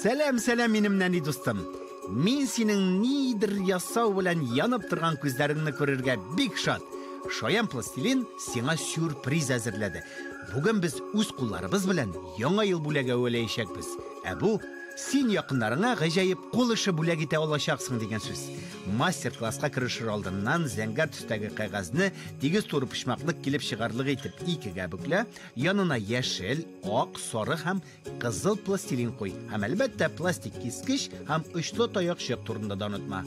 Сәлам, сәлам, минем нәни дустым. Мин синең нидер ясау белән янып торган күзләреңне күрергә бик шат. Шаян пластилин сиңа сюрприз әзерләде. Бүген без үз кулларыбыз белән Яңа ел бүләге әвәләячәкбез. Ә бу син якыннарыңа гаҗәеп кул эше бүләк итә алачаксың дигән сүз. Мастер-класска керешер алдыннан зәңгәр төстәге кәгазьне тигез турыпочмаклы килеп чыгарлык итеп икегә бөклә, янына яшел, ак, сары һәм кызыл пластилин куй һәм, әлбәттә, пластик кискеч һәм очлы таякчык турында да онытма.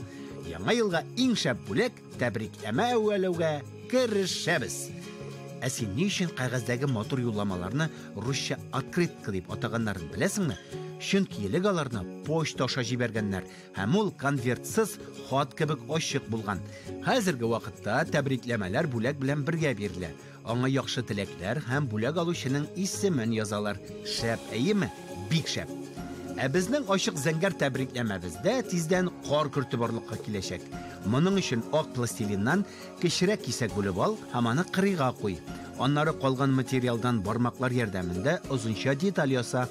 Яңа елга иң шәп бүләк тәбрикләмә әвәләүгә керешәбез. Ә син ни өчен кәгазьдәге матур юлламаларны русча открытка дип атаганнарын беләсеңме? Чөнки элек аларны почта аша җибәргәннәр, һәм ул конвертсыз хат кебек ачык булган. Хәзерге вакытта тәбрикләмәләр бүләк белән бергә бирелә. Аңа яхшы теләкләр һәм бүләк алучының исемен язалар. Шәп, әйеме? Бик шәп. Ә безнең ачык зәңгәр тәбрикләмәбездә тиздән кар көрте барлыкка киләчәк. Моның өчен ак пластилиннан кечерәк кисәк бүлеп ал һәм аны кырыйга куй. Аннары калган материалдан бармаклар ярдәмендә озынча деталь яса.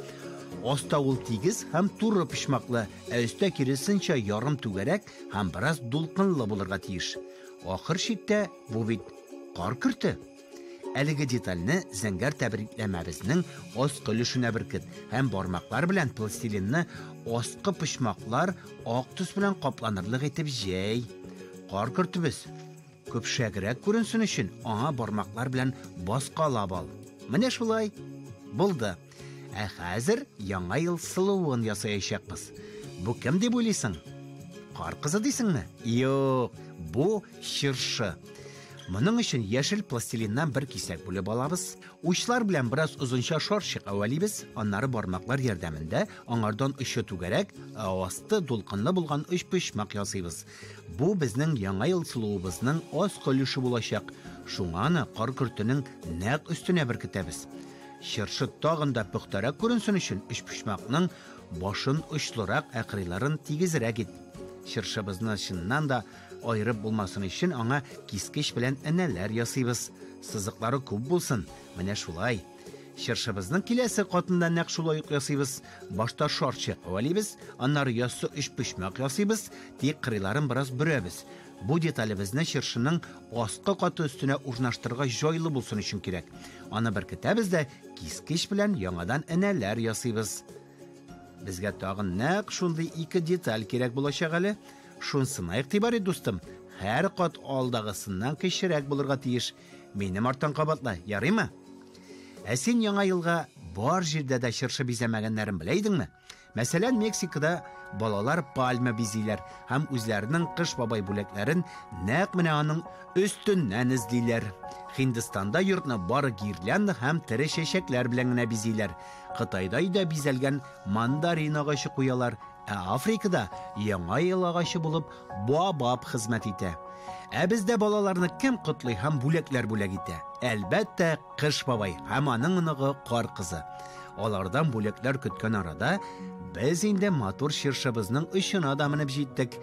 Аста ул тигез һәм туры почмаклы, ә өстә киресенчә ярым түгәрәк һәм бераз дулкынлы булырга тиеш. Ахыр чиктә бу бит кар көрте. Әлеге детальне зәңгәр тәбрикләмәбезнең аскы өлешенә беркет һәм бармаклар белән пластилинны аскы почмаклар ак төс белән капланырлык итеп җәй. Кар көртебез көпшәгрәк күренсен өчен аңа бармаклар белән баскалап ал. Менә шулай. Булды. Ә хәзер Яңа ел сылуын ясаячакбыз. Бу кем дип уйлыйсың? Кар кызы дисеңме? Юк, бу чыршы. Моның өчен яшел пластилиннан бер кисәк бүлеп алабыз. Учлар белән бераз озынча шарчык әвәлибез, аннары бармаклар ярдәмендә аңардан очы түгәрәк, ә асты дулкынлы булган өчпочмак ясыйбыз. Бу безнең Яңа ел сылуыбызның аскы өлеше булачак. Шуңа аны кар көртенең нәкъ өстенә беркетәбез. Чыршы тагын да пөхтәрәк күренсен өчен өчпочмакның башын очлырак, ә кырыйларын тигезрәк ит. Чыршыбызны чыннан да аерып булмасын өчен аңа кискеч белән энәләр ясыйбыз. Сызыклары күп булсын. Менә шулай. Чыршыбызның киләсе катында нәкъ шулай ук ясыйбыз. Башта шарчык әвәлибез, аннары яссы өчпочмак ясыйбыз, тик кырыйларын бераз бөрәбез. Бу деталебезне чыршының аскы каты өстенә урнаштырырга җайлы булсын өчен кирәк. Аны беркетәбез дә кискеч белән яңадан энәләр ясыйбыз. Безгә тагын нәкъ шундый ике деталь кирәк булачак әле. Шунсына игътибар ит, дустым. Һәр кат алдагысыннан кечерәк булырга тиеш. Минем арттан кабатла, ярыймы? Ә син Яңа елга бар җирдә дә чыршы бизәмәгәннәрен белә идеңме? Мәсәлән, Мексикада балалар пальма бизиләр һәм үзләренең Кыш бабай бүләкләрен нәкъ менә аның өстеннән эзлиләр. Һиндстанда йортны бары гирлянда һәм тере чәчәкләр белән генә бизиләр. Кытайда өйдә бизәлгән мандарин агачы куялар, ә Африкада Яңа ел агачы булып баобаб хезмәт итә. Ә бездә балаларны кем котлый һәм бүләкләр бүләк итә? Әлбәттә, Кыш бабай һәм аның оныгы Кар кызы. Алардан бүләкләр көткән арада без инде матур чыршыбызның очына да менеп җиттек.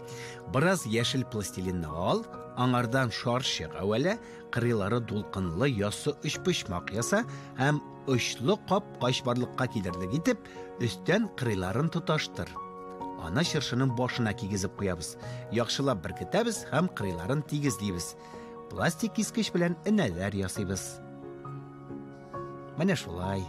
Бераз яшел пластилинны ал, аңардан шарчык әвәлә, кырыйлары дулкынлы яссы өчпочмак яса һәм очлы капкач барлыкка килерлек итеп, өстән кырыйларын тоташтыр. Аны чыршының башына кигезеп куябыз. Яхшылап беркетәбез һәм кырыйларын тигезлибез. Пластик кискеч белән энәләр ясыйбыз. Менә шулай.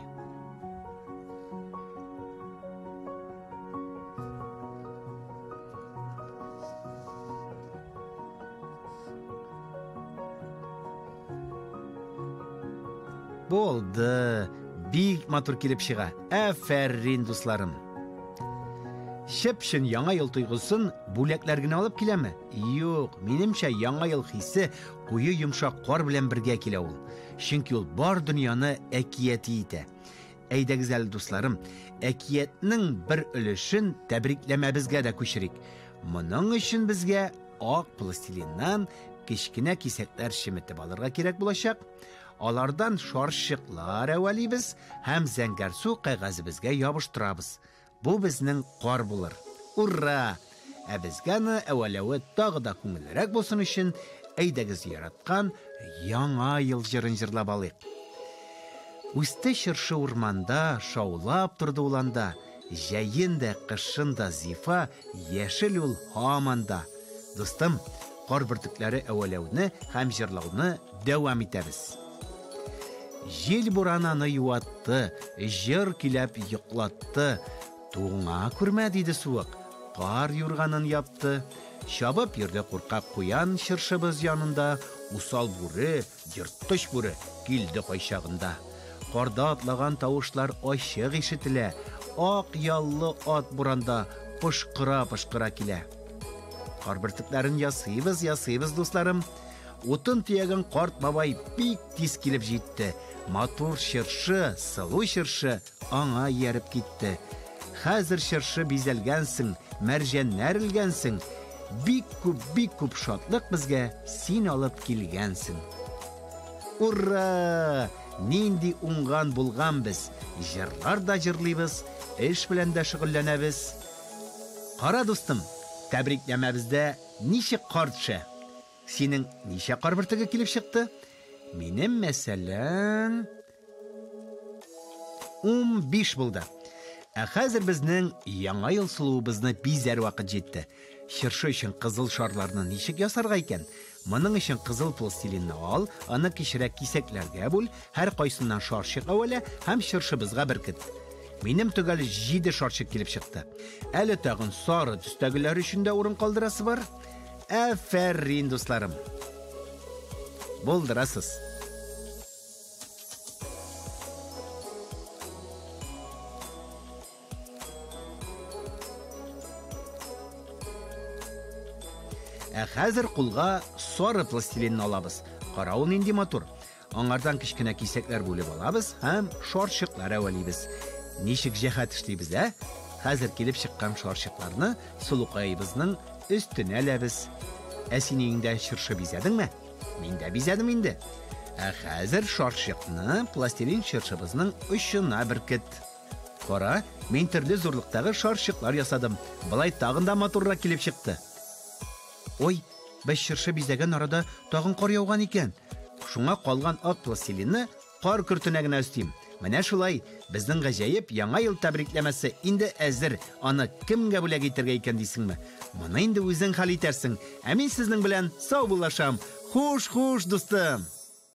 Булды. Бик матур килеп чыга. Афәрин, дусларым. Чып-чын яңа ел тойгысын бүләкләр генә алып киләме? Юк, минемчә, яңа ел хисе куе йомшак кар белән бергә килә ул. Чөнки ул бар дөньяны әкияти итә. Әйдәгез әле, дусларым, әкиятнең бер өлешен тәбрикләмәбезгә дә күчерик. Моның өчен безгә ак пластилиннан кечкенә кисәкләр чеметеп алырга кирәк булачак. Алардан шарчыклар әвәлибез һәм зәңгәрсу кәгазебезгә ябыштырабыз. Бу безнең кар булыр. Ура! Ә безгә аны әвәләве тагы да күңеллерәк булсын өчен, әйдәгез яраткан Яңа ел җырын җырлап алыйк. Үсте чыршы урманда, шаулап торды ул анда. Җәен дә, кышын да зифа, яшел ул һаман да. Дустым, кар бөртекләре әвәләүне һәм җырлауны дәвам итәбез. Җил буран аны юатты, җыр көйләп йоклатты. Туңа күрмә, диде суык, кар юрганын япты. Чабып йөрде куркак куян чыршыбыз янында, усал бүре, ерткыч бүре килде кайчагында. Карда атлаган тавышлар ачык ишетелә, ак яллы ат буранда пошкыра-пошкыра килә. Кар бөртекләрен ясыйбыз, ясыйбыз, дусларым. Утын төягән карт бабай бик тиз килеп җитте. Матур чыршы, сылу чыршы аңа ияреп китте. Хәзер чыршы бизәлгәнсең, мәрҗәннәр элгәнсең. Бик күп, бик күп шатлык безгә син алып килгәнсең. Ура! Нинди уңган булган без! Җырлар да җырлыйбыз, эш белән дә шөгыльләнәбез. Кара, дустым, тәбрикләмәбездә ничек кар төшә? Синең ничә кар бөртеге килеп чыкты? Минем, мәсәлән, 15 булды. Ә хәзер безнең Яңа ел сылуыбызны бизәр вакыт җитте. Чыршы өчен кызыл шарларны ничек ясарга икән? Моның өчен кызыл пластилинны ал, аны кечерәк кисәкләргә бүл, һәркайсыннан шарчык әвәлә һәм чыршыбызга беркет. Минем төгәл 7 шарчык килеп чыкты. Әле тагын сары төстәгеләр өчен дә урын калдырасы бар. Афәрин, дусларым! Булдырасыз! Ә хәзер кулга сары пластилинны алабыз. Кара, ул нинди матур. Аңардан кечкенә кисәкләр бүлеп алабыз һәм шарчыклар әвәлибез. Ничек җәһәт эшлибез, ә? Хәзер килеп чыккан шарчыкларны сылукаебызның өстенә эләбез. Ә син өеңдә чыршы бизәдеңме? Мин дә бизәдем инде. Ә хәзер шарчыкны пластилин чыршыбызның очына беркет. Кара, мин төрле зурлыктагы шарчыклар ясадым. Болай тагын да матуррак килеп чыкты. Ой, без чыршы бизәгән арада тагын кар яуган икән. Шуңа калган ак пластилинны кар көртенә генә өстим. Менә шулай, безнең гаҗәеп Яңа ел тәбрикләмәсе инде әзер. Аны кемгә бүләк итәргә икән дисеңме? Моны инде үзең хәл итәрсең. Ә мин сезнең белән саубуллашам. Хуш, хуш, дустым!